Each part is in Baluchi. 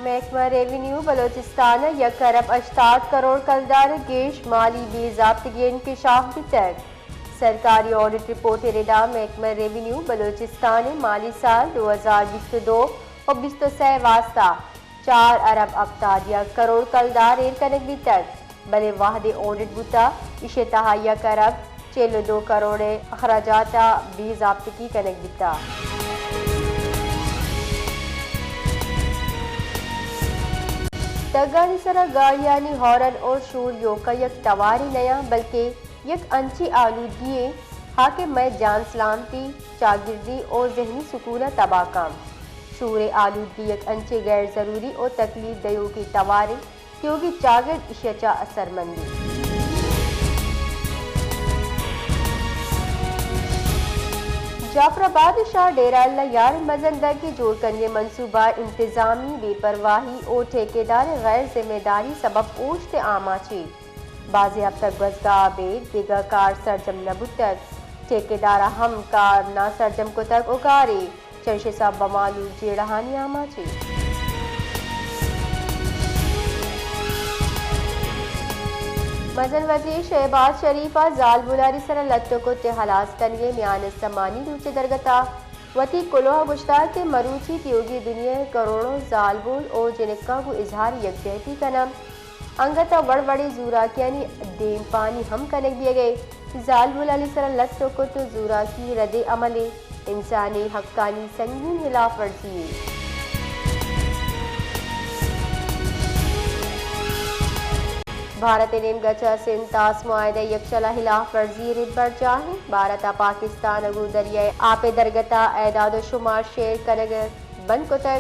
محکمہ ریونیو بلوچستان ء یک ارب ہشتاد کروڑ کلدار ء گیش مالی بے ضابطگی انکشاف بیتگ۔ سرکاری آڈٹ رپورٹ ء ردا محکمہ ریونیو بلوچستان ء مالی سال دو ہزار بیست و دو و بیست و سئے ء واستہ چار ارب ہپتاد یک کروڑ کلدار ایر کنگ بیتگ، بلے وہدے آڈٹ بوتہ، ایشی ء تہا یک ارب چل و دو کروڑ ء اخراجات ء بے ضابطگی کنگ بیتہ۔ ڈگانی سرا گاڑیانی ہارن اور شور یوکا یک توارے نیاں، بلکہ یک انچیں آلودگی یے ہا کہ مئے جان سلامتی، چاگردی و ذہنی سکون ء تباہ کنت۔ شور ء آلودگی یک انچیں غیر ضروری و تکلیف دئیوکیں توارے، تیوگیں چاگرد ایشی ء چہ اثر مندی۔ جعفر آباد ء شاہ ڈیرہ اللہ یار مزن درگے جوڑ کنگے منصوبہ انتظامی بے پرواہی و ٹھیکیدار ء غیر ذمہ داری سبب اوشت ء آماچ ء بازیں ہپتگ گوزگا ء ابید دگہ کار سرجم نہ بوتگ۔ ٹھیکیدار ء ہم کار ناسرجم کتگ و کارے چنش سبب ء مہلوک جیڑہانی آماچ انت۔ مزن وزیر شہباز شریف ء زالبولانی سرا لٹ و کٹ ء ہلاس کنگے میان استمانی روچ ء درگت ء وتی کلوہ ء گوشتگ کہ مروچی تیوگیں دنیا ء کروڑوں زالبول و جنکاں گوں اظہار یکجہتی کناں۔ انگت ء وڑ وڑیں زوراکیانی دیمپانی ہم کنگ بیگ ء زالبولانی سرا لٹ و کٹ و زوراکی رد عملے، انسانی حقانی سنگین ہلاف ورزی یے۔ بھارت ء نیمگ ء چہ سندھ طاس معاہدہ ء یکشل ء ہلاف ورزی رد برجاہ انت۔ بھارت ء پاکستان ء گوں دریائے آپ ء درگت ء اعداد و شمار شیئر کنگ بند کتگ۔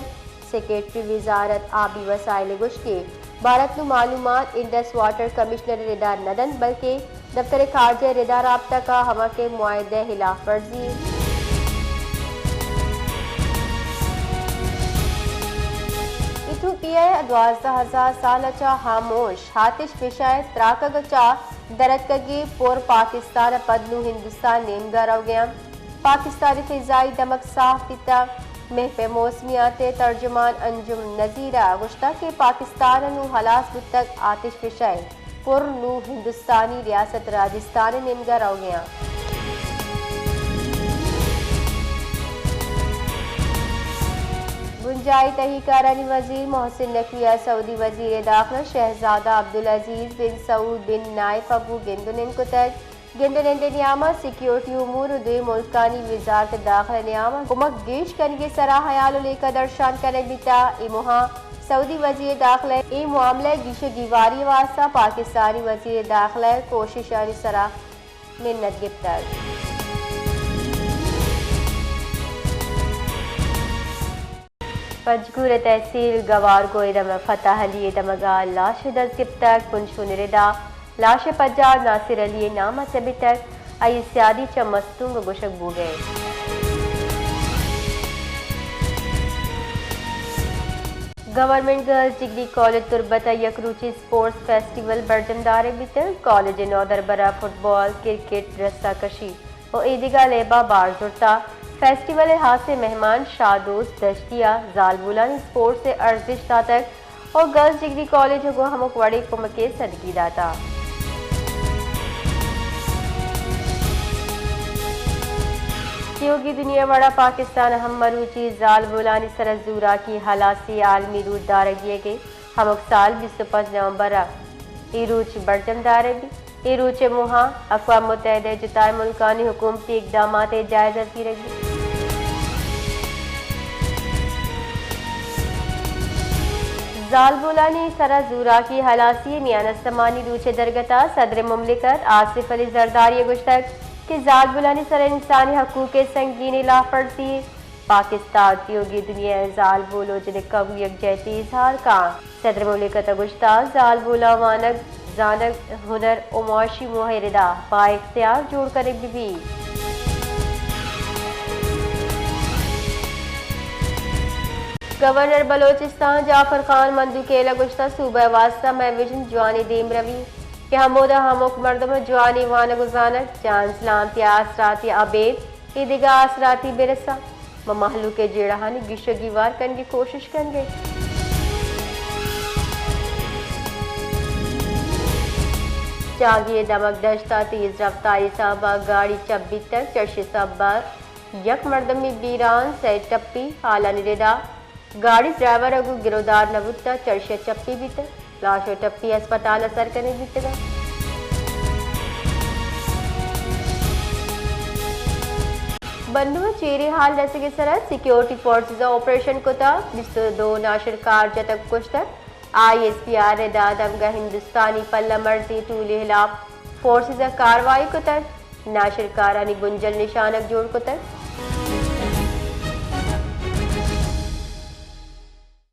سیکرٹری وزارت آبی وسائل ء گوشت کہ بھارت نوں معلومات انڈس واٹر کمشنر ء ردا نہ دنت، بلکہ دفتر خارجہ ء ردا رابطہ کا، ہما کہ معاہدہ ء ہلاف ورزی انت۔ ایتھوپیا ء دوازدہ ہزار سال ء چہ ہاموش آتش فشان ء تراکگ ء چہ درتکگی پر پاکستان ء پد نوں ہندوستان نیمگا روگیاں۔ پاکستانی فضائی دمگ صاف بیتگ۔ محکمہ موسمیات ء ترجمان انجم نذیر ء گوشتگ کہ پاکستان ء نوں ہلاس بوتگ آتش فشان ء پر نوں ہندوستانی ریاست راجستھان ء نیمگا روگیاں۔ بنجاہی تہی کارانی وزیر محسن نقوی ء سعودی وزیر داخلہ شہزادہ عبدالعزیز بن سعود بن نائف ء گوں گند ء نند کتگ۔ گند ء نند ء نیام ء سیکیورٹی امور ء دوئیں ملکانی وزارت داخلہ ء نیام ء کمک گیش کنگ ء سرا ہیال ء لیکہ درشان کنگ بیتگ۔ اے موہ ء سعودی وزیر داخلہ ء اے معاملہ ء گیش ء گیواری ء واستہ پاکستانی وزیر داخلہ ء کوششانی سرا منت گپتگ۔ پنجگور ء تحصیل گوارگو ء دمگ فتح علی ء دمگ ء لاش ء دست گپتگ۔ پنچ ء ردا لاش ء پجار ناصر علی ء نام ء تبتگ۔ آئی ء سیادی چہ مستونگ ء گوشگ بوگ ء انت۔ گورنمنٹ گرلز ڈگری کالج تربت ء یک روچی اسپورٹس فیسٹیول برجم دارگ بیتگ۔ کالج ء نودربر ء فٹبال، کرکٹ، رسہ کشی و ایدگہ لیباں بار زرتہ۔ فیسٹیول ء ہاسیں مہمان شاہ دوست دشتی ء زالبولانی اسپورٹس ء ارزشت داتگ و گرلز ڈگری کالج ء گوں ہمک وڑیں کمک ء سدگی داتہ۔ تیوگیں دنیا وڑا پاکستان ء ہم مروچی زالبولانی سر ء زوراکی ہلاسی ء عالمی روچ دارگ بیگ ء ہمک سال بیست و پنچ نومبر ء اے روچ برجم دارگ بیت۔ اے روچ ء موہ ء اقوام متحدہ ء جتائیں ملکانی حکومتی اقدامات ء جائزہ زیرگ بیت۔ زالبولانی سر ء زوراکی ہلاسی ء میان استمانی روچ ء درگت ء صدر مملکت آصف علی زرداری ء گوشتگ کہ زالبولانی سر ء انسانی حقوق ء سنگینیں لاپ ورزی پاکستان تیوگیں دنیا ء زالبول و جنکاں گوں یکجہتی اظہار کاں۔ صدر مملکت ء گوشتگ زالبولاں وانگ، زانگ، ہنر و معاشی موہ ء ردا بااختیار جوڑ کنگ بہ بیت۔ گورنر بلوچستان جعفر خان مندوخیل ء گوشتگ صوبہ ء واستہ مئے وژن جوانیں دیمروی کہ ہمودا ہمک مردم ء جوانیں وانگ و زانگ، جان سلامتی ء آسراتی ء ابید اے دگہ آسراتی بہ رساں، ما مہلوک ء جیڑہانی گیش ء گیوار کنگ ء کوشش کنگ ء ایں۔ چاگی ءِ دمگ دشت ءَ تیز رفتاری ءِ سبب ءَ گاڑی چپ بیتگ، چرشی ءِ سبب ءَ یک مردمے بیران، سئے ٹپی، حالانی ردا گاڑی ءِ ڈرائیور ءَ گوں گرودار نہ بوتگ، چرشی ءَ چپی بیتگ، لاش ءُ ٹپی ہسپتال ءَ سر کنگ بیتگ انت۔ بنوں ءَ چیریں حال رسگ ءِ سرا سیکیورٹی فورسز ءَ آپریشن کتگ، بیست ءُ دو ناشرکار جتگ کشتگ، آئی ایس پی آر ءِ ردا دمگ ءَ ہندوستانی پلہ مرزی ٹولی ءِ ہلاپ فورسز ءَ کاروائی کتگ، ناشرکارانی بنجل نشانگ جوڑ کتگ۔